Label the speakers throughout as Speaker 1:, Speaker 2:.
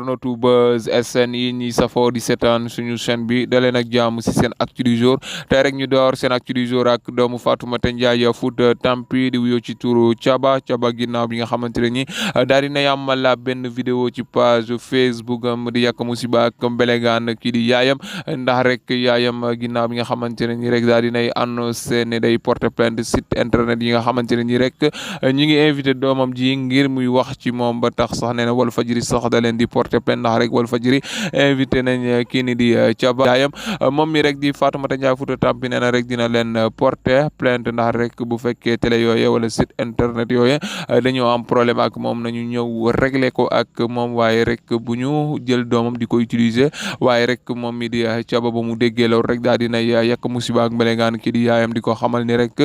Speaker 1: Notable Buzz SN yi ñi safoo di seetaan suñu chaîne bi daleen ak jàmm si seen actu du jour tey rek ñu door seen actu du jour ak doomu Fatoumata Ndiaye Fouta Tampi di wuyoo ci turu Thiaba ginnaaw bi nga xamante ne ni daal di nay amal la benn vidéo ci page Facebook am di yàq musiba ak mbelegaan kii di yaayam ndax rek yaayam ginnaaw bi nga xamante ne ni rek daal di nay annoncé ne day porter plainte site internet yi nga xamante ne ni rek ñi ngi invité doomam ji ngir muy wax ci moom ba tax sax nee na Walfadjri sax da leen di porter plainte ndax rek Walfadjri invité nañ kii ni di Thiaba yaayam moom mi rek di Fatoumata Ndiaye Fouta Tampi nee na rek dina leen porter plainte ndax rek bu fekkee télé yooye wala site internet yooye dañoo am problème ak moom nañu ñëw régler ko ak moom waaye rek bu ñu jël doomam di ko utiliser waaye rek moom mi di Thiaba ba mu déggee loolu rek daal dina yàq musiba ak mbelengaan kii di yaayam di ko xamal ni rek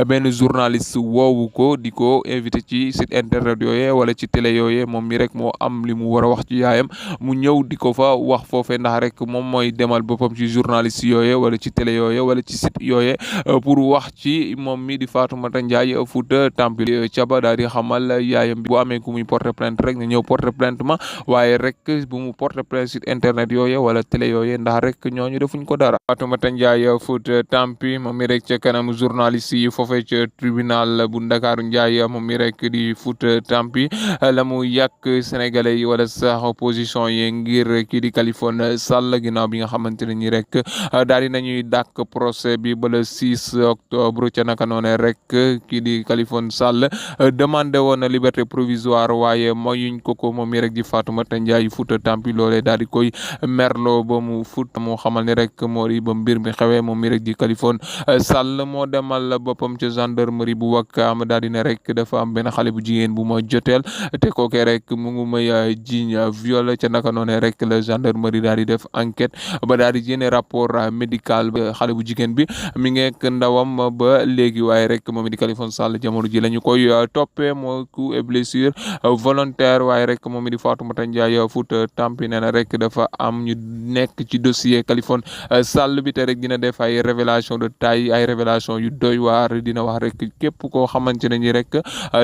Speaker 1: benn journaliste woowu ko di ko invité ci site internet yooye wala ci télé yooye moom mi rek moo am li mu war a wax ci yaayam mu ñëw di ko fa wax foofe ndax rek moom mooy demal boppam ci journaliste yooye wala ci télé yooye wala ci site yooye pour wax ci moom mi di Fatoumata Ndiaye Fouta Tampi Thiaba daal di xamal yaayam bi bu amee ku muy porter plainte rek na ñëw porter plainte ma waaye rek bu mu porter plainte site internet yooye wala télé yooye ndax rek ñooñu defuñ ko dara. Fatoumata Ndiaye Fouta Tampi moom mi rek ca kanam journaliste yi foofe ca tribunal bu Ndakaaru Ndiaye moom mi rek di Fouta Tampi la mu yàq sénégalais yi wala sax opposition yi ngir kii di Khaliphone Sall ginnaaw bi nga xamante ne ni rek daal di nañuy dàq procès bi ba le 6 octobre ca naka noone rek kii di Khaliphone Sall demandé woon liberté provisoire waaye mayuñ ko moom mi rek di Fatoumata Ndiaye Fouta Tampi loolee daal di koy merloo ba mu fut moo xamal ni rek moo di ba mbir mi xewee moom mi rek di Khaliphone Sall moo demal boppam ca gendarmerie bu Wakaam daal di ne rek dafa am benn xale bu jigéen bu ma joteel te kookee rek mu ngi may jiiñ viol ca naka noone rek la gendarmerie daal di def enquête ba daal di génne rapport médical ba xale bu jigéen bi mi ngi nekk ndawam ba léegi waaye rek moom di Khaliphone Sall jamono ji la ñu koy toppee moo coup et blessure volontaire waaye rek moom di Fatoumata Ndiaye Fouta Tampi nee na rek dafa am ñu nekk ci dossier Khaliphone Sall bi te rek dina def ay révélation de taille ay révélation yu doy waar dina wax rek képp koo xamante ne ni rek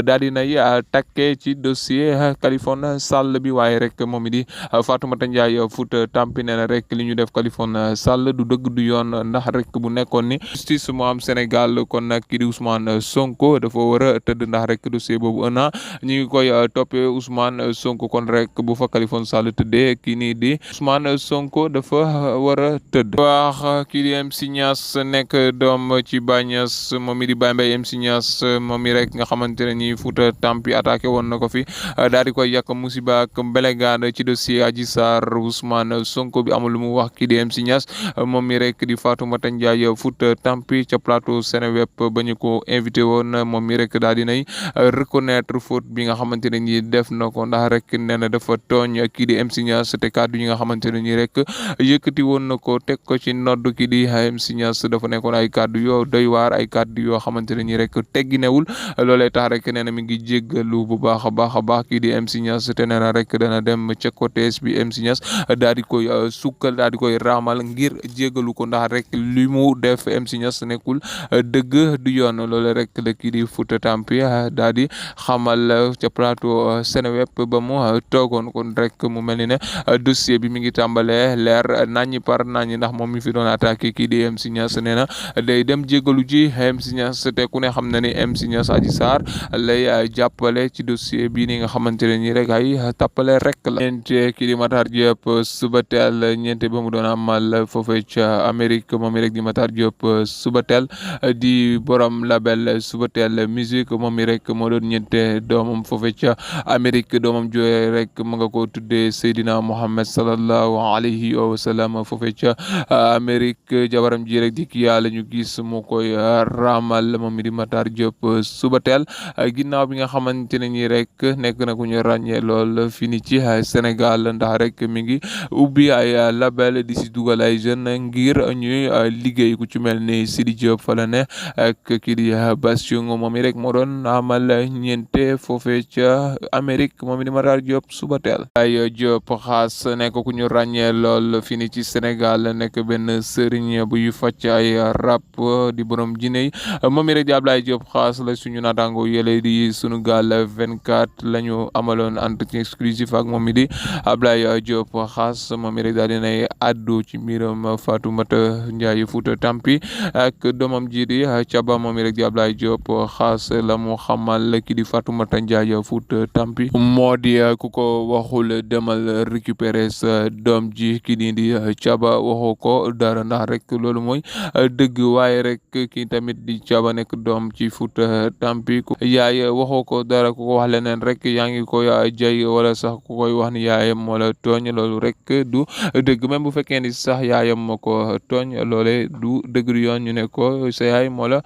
Speaker 1: daal di nay takkee ci dossier Khaliphone Sall bi waaye rek moom di Fatoumata Ndiaye Fouta Tampi nee na rek li ñu def Khaliphone Sall du dëgg du yoon ndax rek bu nekkoon ni justice moo am Sénégal kon nag kii di Ousmane Sonko dafa war a tëdd ndax rek dossier boobu un an ñu ngi koy toppee Ousmane Sonko kon rek bu fa Khaliphone Sall tëddee kii nii di Ousmane Sonko dafa war a tëdd. wax kii di MC Niass nekk doom ci Baye Niass moom mi di Baye Mbaye MC Niass moom mi rek nga xamante ne ni Fouta Tampi attaqué woon na ko fi daal di koy yàq musiba ak mbelegaan ci dossier Adji Sarr Ousmane Sonko bi amul lu mu wax kii di MC Niass moom mi rek di Fatoumata Ndiaye Fouta Tampi ca plateau Seneweb ba ñu ko invité woon moom mi rek daal di nay reconnaître faute bi nga xamante ne ni def na ko ndax rek nee na dafa tooñ kii di MC Niass te kàddu yi nga xamante ne ni rek yëkkati woon na ko teg ko ci nodd kii di MC Niass dafa nekkoon ay kàddu yoo doy waar ay kàddu yoo xamante ne ni rek tegginewul loolee tax rek nee na mi ngi jéggalu bu baax a baax kii di MC Niass te nee na rek dana dem ca côté bi MC Niass daal di koy sukkal daal di koy raamal ngir jéggalu ko ndax rek li mu def MC Niass nekkul dëgg du yoon loole rek la kii di Fouta Tampi daal di xamal ca plateau Seneweb ba mu toogoon kon rek mu mel ni ne dossier bi mi ngi tàmbalee leer naññi par naññi ndax moom mi fi doon attaqué kii di MC Niass nee na day dem jéggalu ji MC Niass te ku ne xam na ni MC Niass Adji Sarr lay jàppale ci dossier bii ni nga xamante ne nii rek ay tappale rek la. ñeente kii di Matar Diop Subatel ñeente ba mu doon amal foofee ca Amérique moom mi rek di Matar Diop Subatel di borom label Subatel musique moom mi rek moo doon ñeente doomam foofee ca Amérique doomam jooye rek mu nga ko tuddee Seydina Mohamed sallallahu alayhi wa sallam foofee ca Amérique jabaram ji rek di kii yàlla ñu gis mu koy raamal moom mi di Matar Diop Subatel ginnaaw bi nga xamante ne nii rek nekk na ku ñu ràññee lool fii ni ci Sénégal ndax rek mi ngi ubbi ay label di si dugal ay jeunes ngir ñuy liggéey ku ci mel ni Sidi Diop fa la ne ak kii di Bassirou moom mi rek moo doon amal ñeente foofee ca Amérique moom mi di Matar Diop Subatel. ay Diop xaas nekk ku ñu ràññee lool fii ni ci Sénégal nekk benn sëriñ buy fàcc ay rap di borom jinne yi moom mi rek di Ablaye Diop xaas la suñu naataango yële di Sunugal 24 la ñu amaloon entretien exclusif ak moom mi di di Ablaye Diop Khass moom mi rek daal dinay addu ci mbiram Fatoumata Ndiaye Fouta Tampi ak doomam ji di Thiaba moom mi rek di Ablaye Diop Khass la mu xamal ki di Fatoumata Ndiaye Fouta Tampi moo di ku ko waxul demal récupérer sa doom ji ki di Thiaba waxoo ko dara ndax rek loolu mooy dëgg waaye rek ki tamit di Thiaba nekk doom ci Fouta Tampi yaay waxoo ko dara ku ko wax leneen rek yaa ngi koy jay wala sax ku koy wax ni yaayam moo la tooñ loolu rek du dëgg même bu fekkee ni sax yaayam moo ko tooñ loole du dëgg du yoon ñu ne ko sa yaay moo la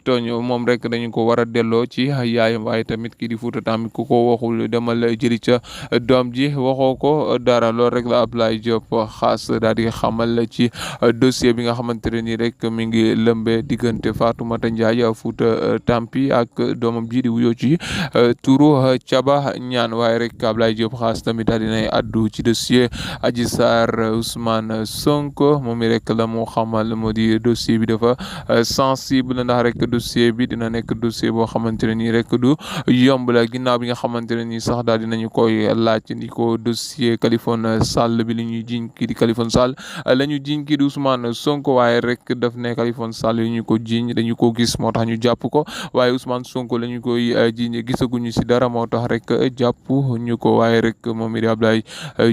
Speaker 1: tooñ moom rek dañu ko war a delloo ci yaayam waaye tamit kii di Fouta Tampi ku ko waxul demal jëli ca doom ji waxoo ko dara loolu rek la Ablaye Diop Khass daal di xamal ci dossier bi nga xamante ne nii rek mi ngi lëmbe diggante Fatoumata Ndiaye Fouta Tampi ak doomam ji di wuyoo ci turu Thiaba Niane waaye rek Ablaye Diop Khass tamit daal dinay addu ci dossier Adji Sarr Ousmane Sonko moom mi rek la mu xamal moo di dossier bi dafa sensible ndax rek dossier bi dina nekk dossier boo xamante ne nii rek du yomb la ginnaaw bi nga xamante ne nii sax daal dinañu koy laaj ni ko dossier Khaliphone Sall bi li ñuy jiñ kii di Khaliphone Sall la ñu jiñ kii di Ousmane Sonko waaye rek daf ne Khaliphone Sall yi ñu ko jiñ dañu ko gis moo tax ñu jàpp ko waaye Ousmane Sonko la ñu koy jiñ gisaguñu si dara moo tax rek jàpp ñu ko waaye rek moom mi di Ablaye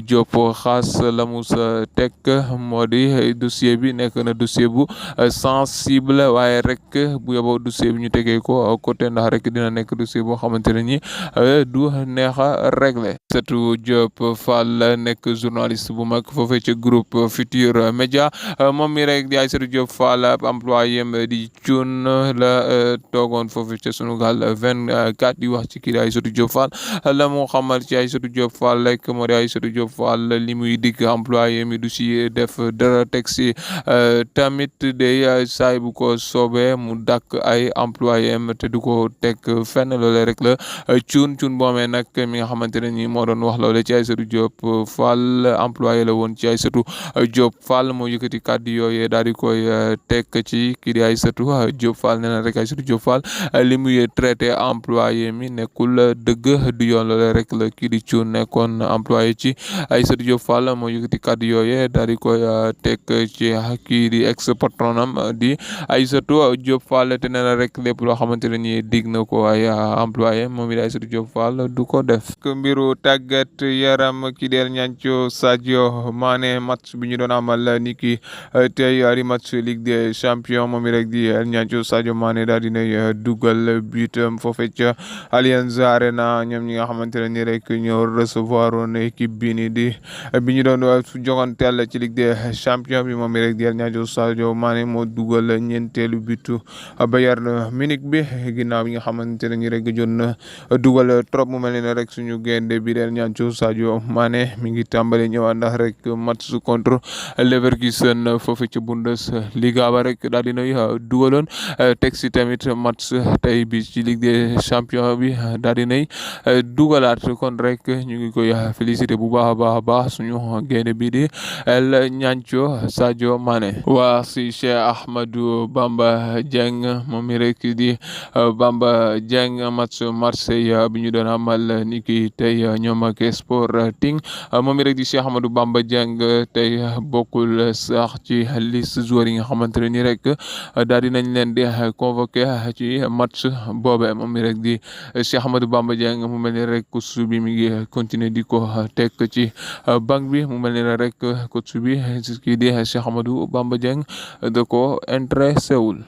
Speaker 1: Diop Khass la mu sa teg moo di dossier bi nekk na dossier bu sensible waaye rek bu yeboo dossier bi ñu tegee ko côté ndax rek dina nekk dossier boo xamante ne ni du neex a régler. Aïssatou Diop Fall nekk journaliste bu mag foofee ci groupe Futurs Médias moom mi rek di Aïssatou Diop Fall employé di Thioune la toogoon foofee ca Sunugal 24 di wax ci kii di Aïssatou Diop Fall la mu xamal ci Aïssatou Diop Fall rek moo di Aïssatou Diop Fall li muy digg employé mi du si def dara teg si tamit day saay bu ko soobee mu dàkk ay employé am te du ko teg fenn loole rek la Thioune boomee nag mi nga xamante ne nii moo doon wax loole ci Aïssatou Diop Fall employé la woon ci Aïssatou Diop Fall moo yëkkati kàddu yooyee daal di koy teg ci kii di Aïssatou Diop Fall nee na rek Aïssatou Diop Fall li muy traité employé mi nekkul dëgg du yoon loole rek la kii di Thioune nekkoon employé ci Aïssatou Diop Fall moo yëkkati kàddu yooyee daal di koy teg ci kii di ex patronam di Aïssatou Diop Fall te nee na rek lépp loo xamante ne nii dig na ko ay employé moom it Aïssatou Diop Fall du ko def. mbiru tàggat yaram ki del ñanco Sadio Mané match bi ñu doon amal ni ki tey ari match Ligue des Champions moom rek di ñanco Sadio Mané daal dinay dugal butam foofee ca Allianz Arena ñoom ñi nga xamante ne nii rek ñoo recevoir woon équipe bi ni di bi ñu doon joganteel ci Ligue des Champions bi moom rek di ñanco Sadio Mané moo dugal ñeenteelu butu Bayern Munich bi ginnaaw bi nga xamante ne nii rek gëjoon na dugal trop mu mel ne rek suñu gaynde bi del ñanco Sadio Mané mi ngi tàmbali ñëwaat ndax rek match contre Leverkusen foofu ci Bundesliga ba rek daal dinay dugaloon teg si tamit match tey bi ci Ligue des Champions bi daal dinay dugalaat kon rek ñu ngi koy félicité bu baax a baax suñu gaynde bi di el ñanco Sadio Mané waa si Cheikh Ahmadou Bamba Dieng moom mi rek di Bamba Dieng match Marseille bi ñu doon amal ni ki tey ñoom ak Sporting moom mi rek di Cheikh Ahmadou Bamba Dieng tey bokkul sax ci liste joueurs yi nga xamante ne ni rek daal dinañ leen di convoqué ci match boobe moom mi rek di Cheikh Ahmadou Bamba Dieng mu mel ni rek coach bi mi ngi continuer di ko teg ci banc bi mu mel ni rek coach bi kii di Cheikh Ahmadou Bamba Dieng da ko intéressé wul